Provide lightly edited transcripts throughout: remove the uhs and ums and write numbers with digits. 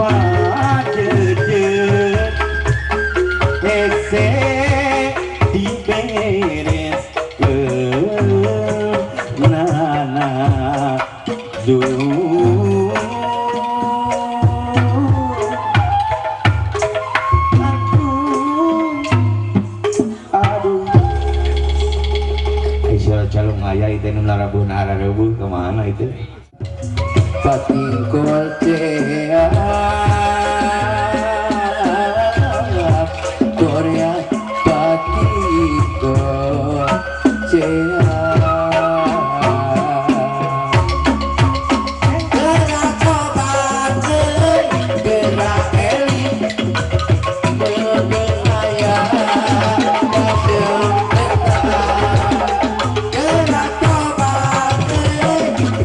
Pajejet hese diberes ke nana aduh aisyah calung aya itu nu larabuh nararebuh kemana itu patingkol tea Korea patingkol tea gerak tobat gerak eling berbahaya gerak tobat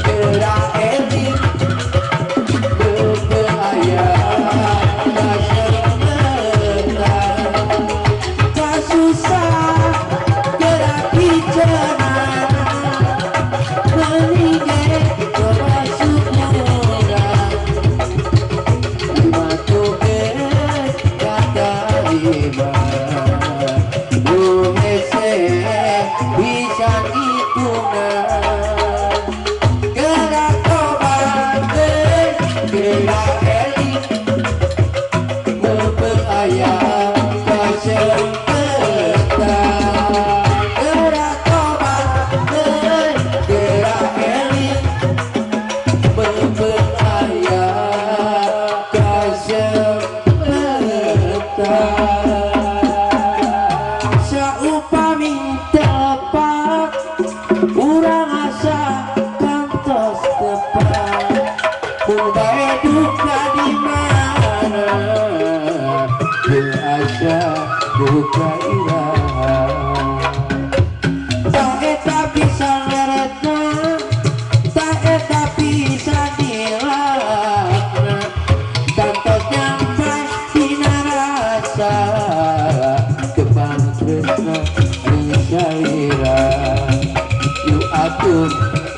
gerak eling berbahaya susah gerak bicara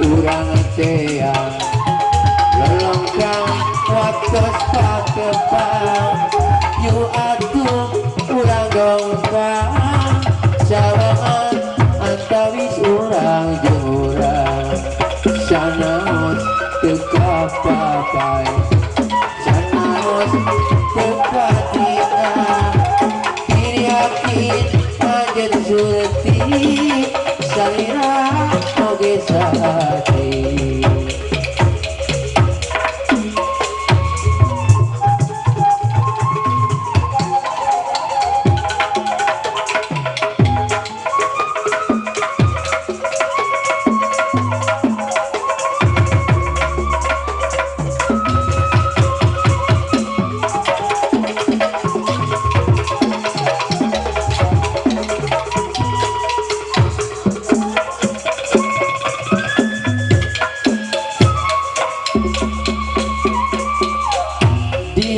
Urang tea lelongkang waktos pakepang yu atuh urang gongkang sawangan antawis urang jurang sanaos teu kapapai sanaos teu katinga diri yakin anjeun surti salira oge sahati.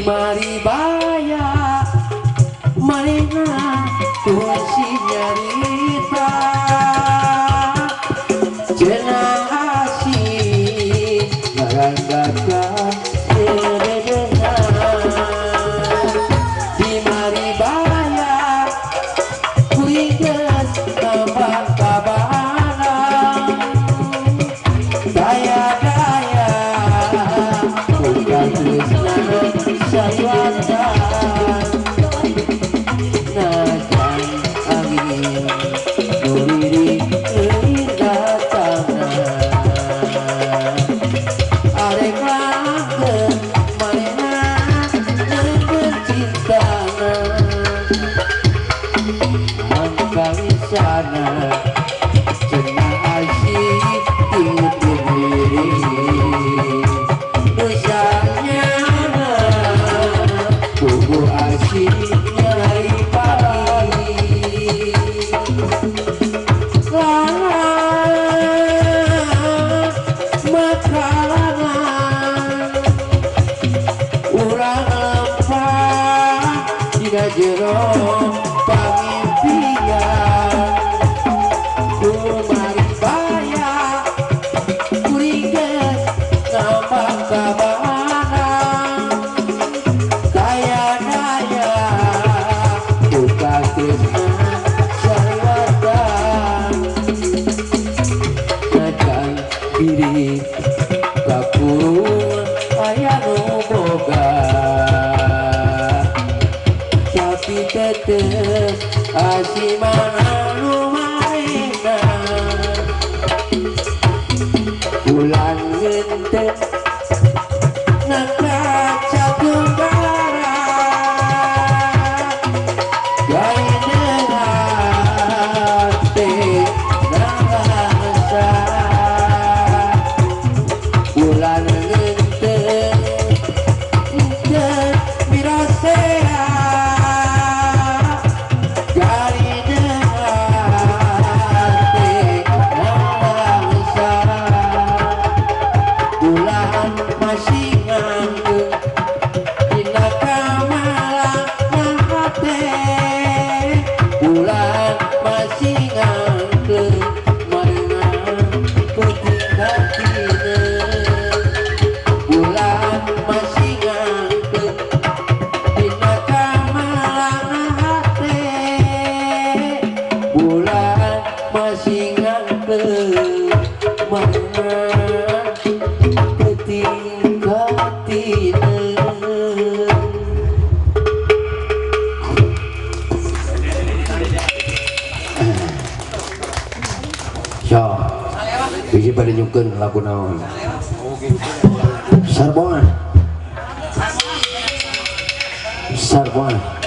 Maribaya marina kunci nyarita cenah asih ngaranggaka seredena di Maribaya kuring geus nambah kabana daya-daya bukan tresna sayatan najan angin nuriri euir datangna arek langgeng manehna neungkeun cintana mangkawisana cenah asih diri jero pamimpian kumaribaya kuring geus nambah kabana Ngenteng asimana lumaena bulan ngenteng nakaca kembara gawe hate nangsa bulan ngenteng mirasea Bisi pada nyungkeun lagu naon. Sarbongan. Sarbongan.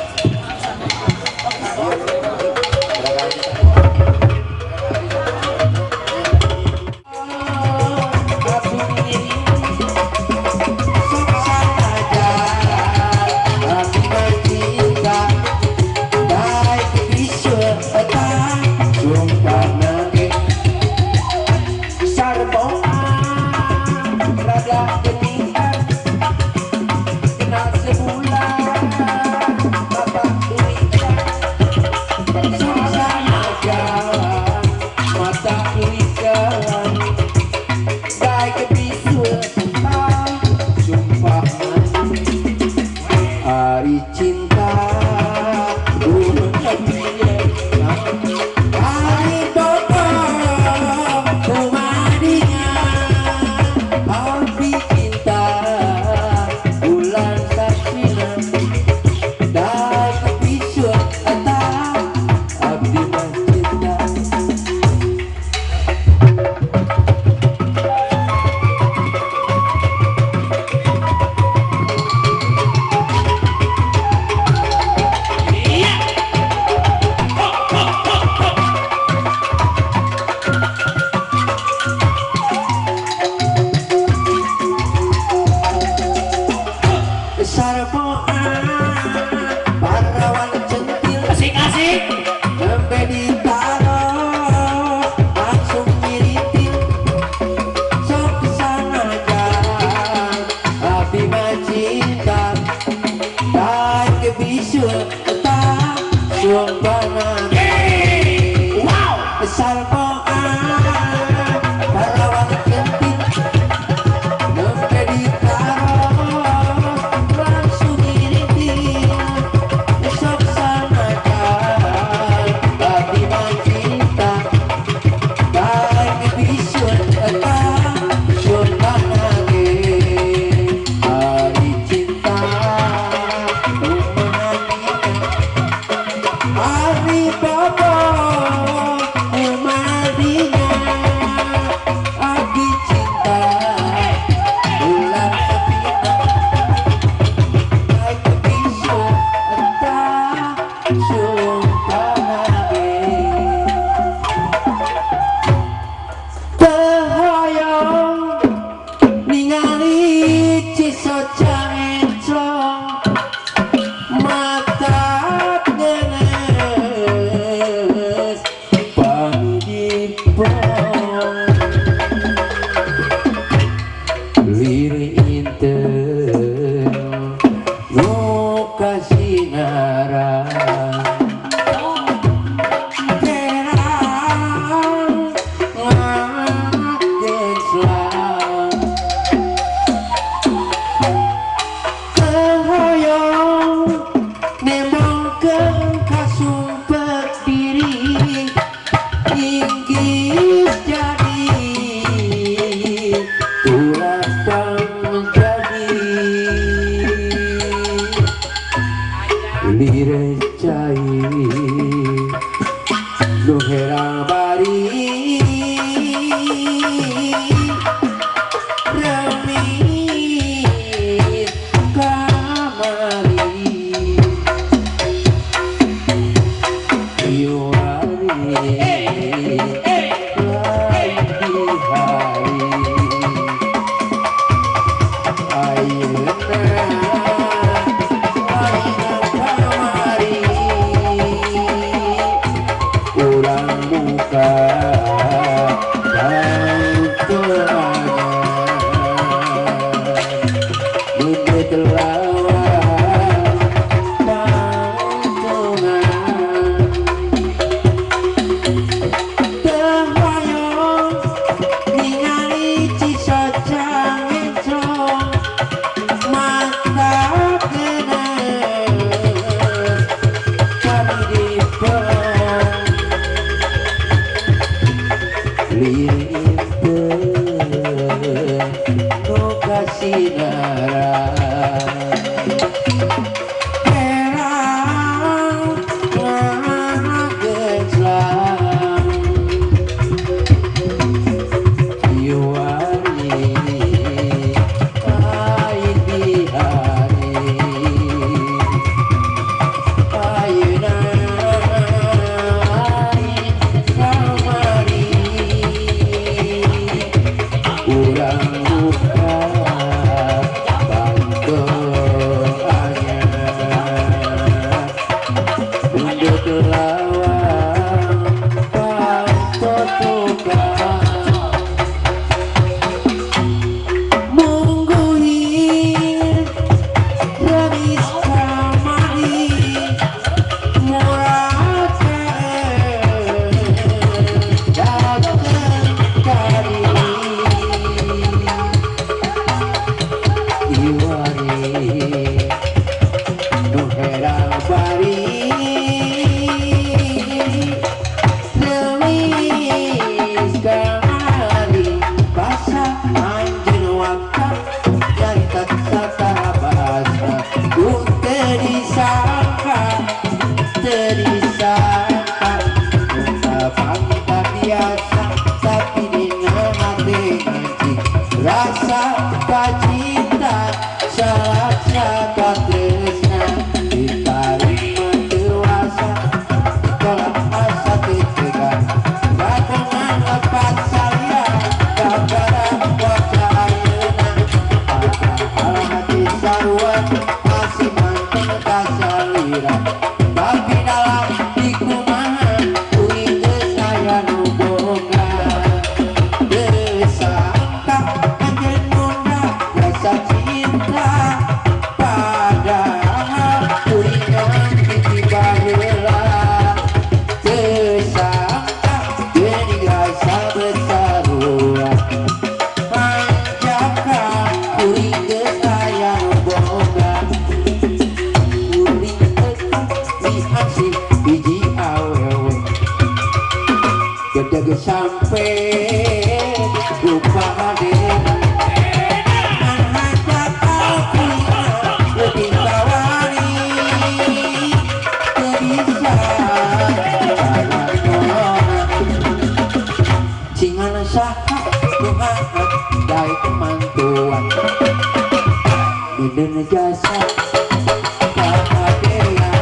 Lire cai. salira tapi dalam dikumaha kuring geus aya nu boga teu sangka anjeun munda rasa cinta padahal kuring ti baheula teu sangka geuning rasa besarua hanjaka kuring geus aya nu boga kuring geus diasih hiji awewe gedeg sampe lupa hade hanjaka kuring leutik kawani teu bisa cingan saha nu haat daek mantuan mideun jasa kahadean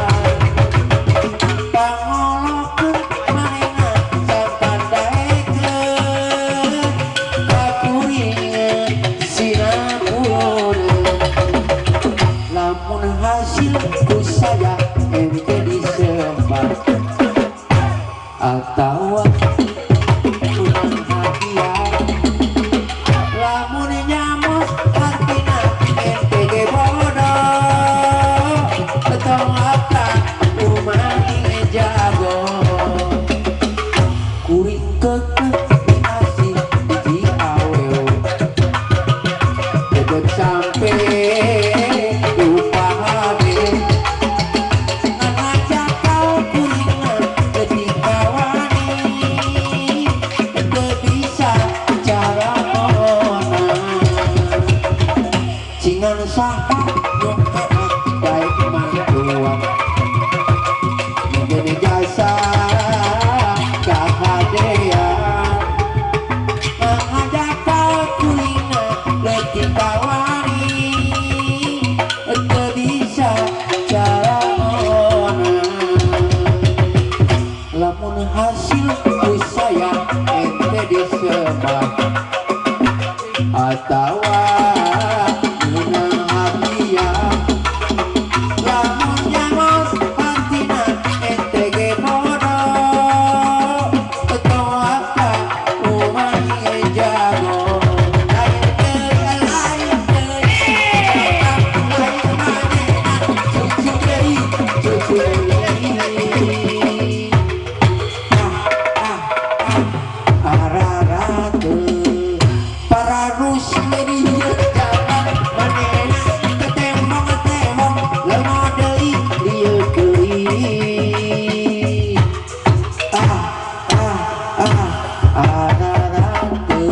pangolokeun manehna sampan daekeun ka kuring sinabureun lamun hasil ku saya ente disebar atawa menang hadiah lamun nyamos artina ente ge bodoh tong apa umani jago kuring kekeh diasih hiji awewe gedeg sampe lupa hade ngajakal kuringna leutik kawani teu bisa cara mona cingan saha nu haat daek mantuan mideun jasa kahadean ngajakal kuringna leutik kawani teu bisa cara mona lamun hasil ku saya ente disebar atawa menang hadiah lamun nyamos hartina ente ge bodoh tong apa umani jago lain deui lain deui lain manehna cucu deui cucu deui ah ah ah ararate para rusli zaman manehna ketembong-ketembong lemah deui lieu deui ah ah ah ararate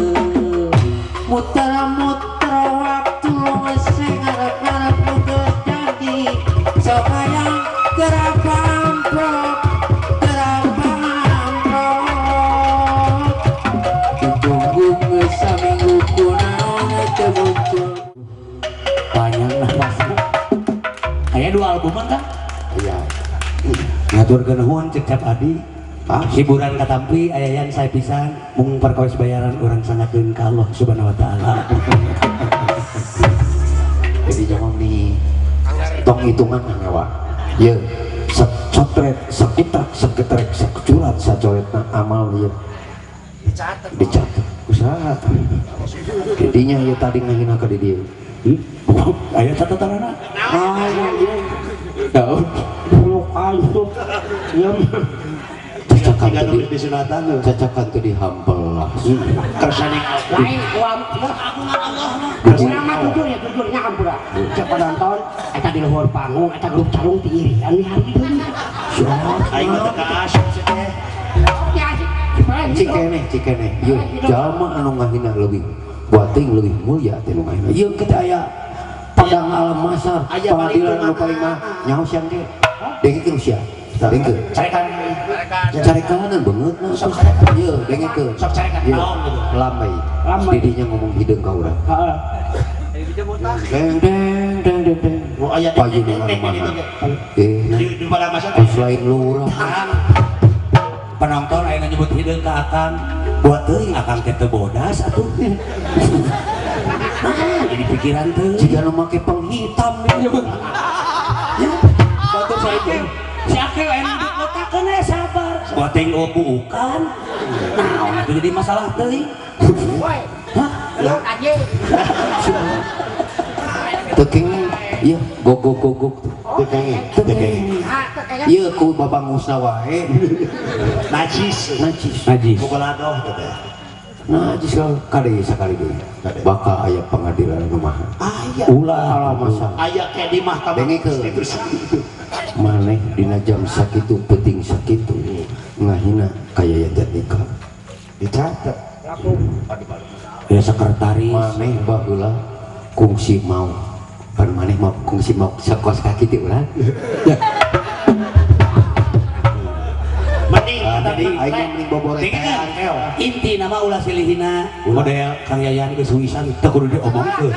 muter-muter waktu sing ngarep-ngarep nu geus jadi sok hayang geura pamprok geura pamprok ditunggu geus saminggu kunaon teu muncul. Panjang nafasna. Aya dua albuman kan? Iya. Ngaturkeun nuhun cek Cap Adi. Ah. Hiburan katampi ayayan saya pisan mung perkawis bayaran urang sangakeun ka Allah Subhanahu wa taala. Jadi jangan nih tong hitungan ngewa. Ye, sotret, sekitrak, seketrek, sekecurat, sacoretna amal ye. Dicatat. Dicatat. Usaha. Jadinya ya tadi ngahina ka di dieu. Hmm? Aya catatanana. Ah, iya. Daun. Iya. Cacakan Tiga teu di sunatan tuh. Cacakan teu dihampel lah. Kersaning Lain uang urang mah jujur ya jujurnya ampura. Cek penonton eta di luhur panggung eta grup calung ti irian di hari deui. Aing mah teu kaasup sih teh. Ya sih. Cikeneh, cikeneh. Ye, jalma anu ngahina leuwih buat teuing leuwih mulia teh nu ngahina. Ieu kita aya padang alam masar, Aya pengadilan anu paling mah nyaho siang ge. Dengekeun sia. Dengekeun. Carekan. Carekanan banget nah. Sok carekan. Ye, dengekeun. Sok carekan Ye, naon gitu. Lambai. Lambai. Didinya ngomong hideung ka urang. Heeh. Deng deng deng deng deng. Oh, aya Payun anu mana? Eh, Di pada masa kos lain lurah. Penonton aya nyebut hideung ka akang. Buat teuing akang teh teu bodas atuh. Nah, jadi pikiran teu. Jika nu make penghitam nih. Ya, batur Saya si Akil aya nu kotakeun we sabar. Buat buukan. Naon atuh jadi masalah teuing. Woi. Hah? Lu anjing. Teu kenging. Ieu gogok-gogok. Teu kenging. Teu kenging. Ah, teu kenging. Ieu ku babangusna wae. Najis. Najis. Najis. Boboladoh teh. Najis kalau kali sakali deui. Bakal aya pengadilan kumaha. Aya. Ulah ala masa. Aya ke di mahkamah Dengekeun. konstitusi. Maneh dina jam sakitu peuting sakitu ngahina ka Yayan Jatnika. Dicatat. Ya sekretaris. Maneh baheula kungsi mau. Pan maneh mau kungsi mau sakos kaki teh urang. Mending kata Jadi aing mah mending boboretean. Inti nama ulah silihina model Kang Yayan geus huisan teu kudu diomongkeun.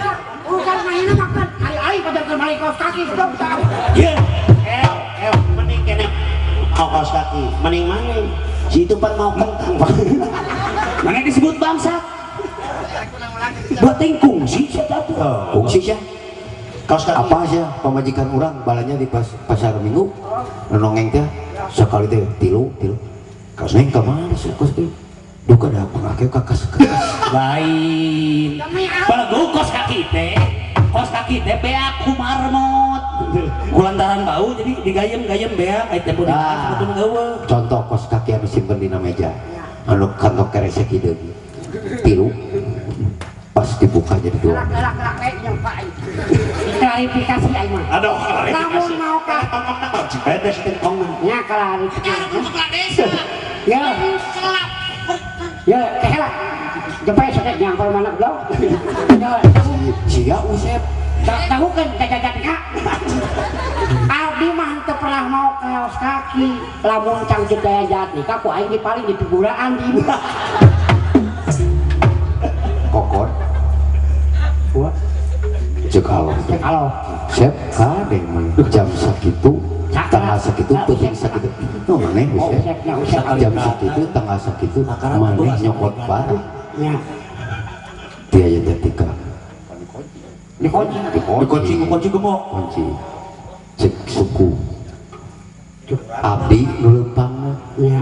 Urusan ngahina mah kan ari-ari pada keur balik kaos kaki stop. Ye, El, el, mending kene mau kaos kaki, mending mana? Si itu pan mau kentang. mana disebut bangsat? Buat kungsi siapa tuh? Kungsi sia. Kaos kaki. Apa sih pamajikan urang balanya di pasar Minggu nongeng teh sekali teh tilu tilu. Neng ka mana sih kos teh? Duka da pangake kakas kakas. Lain. Balagu kos kaki teh, kos kaki teh beak ku marmot. Kulantaran bau jadi digayem-gayem beak aya tempo di Ah. sebetulna eueuh. Contoh kos kaki anu simpen dina meja. Anu kantong keresek hideung. Tilu pas dibuka jadi dua. Kelak kelak kelak kayak yang Pak. Klarifikasi aing mah. Aduh, klarifikasi. Lamun mau ka Beda sih tong. nya klarifikasi. Ya. Ya, kehela. Jempe sakit nyangkol mana belum? Ya, Sia Usep. tahu kan jajajan kak. Abdi mah teu pernah mau kaos kaki. Lamun cang Yayan Jatnika ku aing di paling di figuraan di. Kokor. Wah, Cek Allah. cek Allah. Sep kade mah jam sakitu tanggal sakitu peuting sakitu. No maneh Oh, Usep. Usep nya Usep. Jam sakitu tanggal sakitu maneh nyokot barang. Nya, Ti Yayan Jatnika. dikunci. Dikunci kunci gemok. Kunci. Cek suku. Abdi nu leumpangna Nya,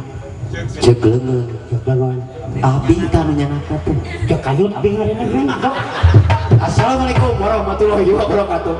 cek leungeun. cek leungeun. Abdi tah nu nyanaka teh. Cek kayut abdi ngareuneuh. Assalamualaikum warahmatullahi wabarakatuh.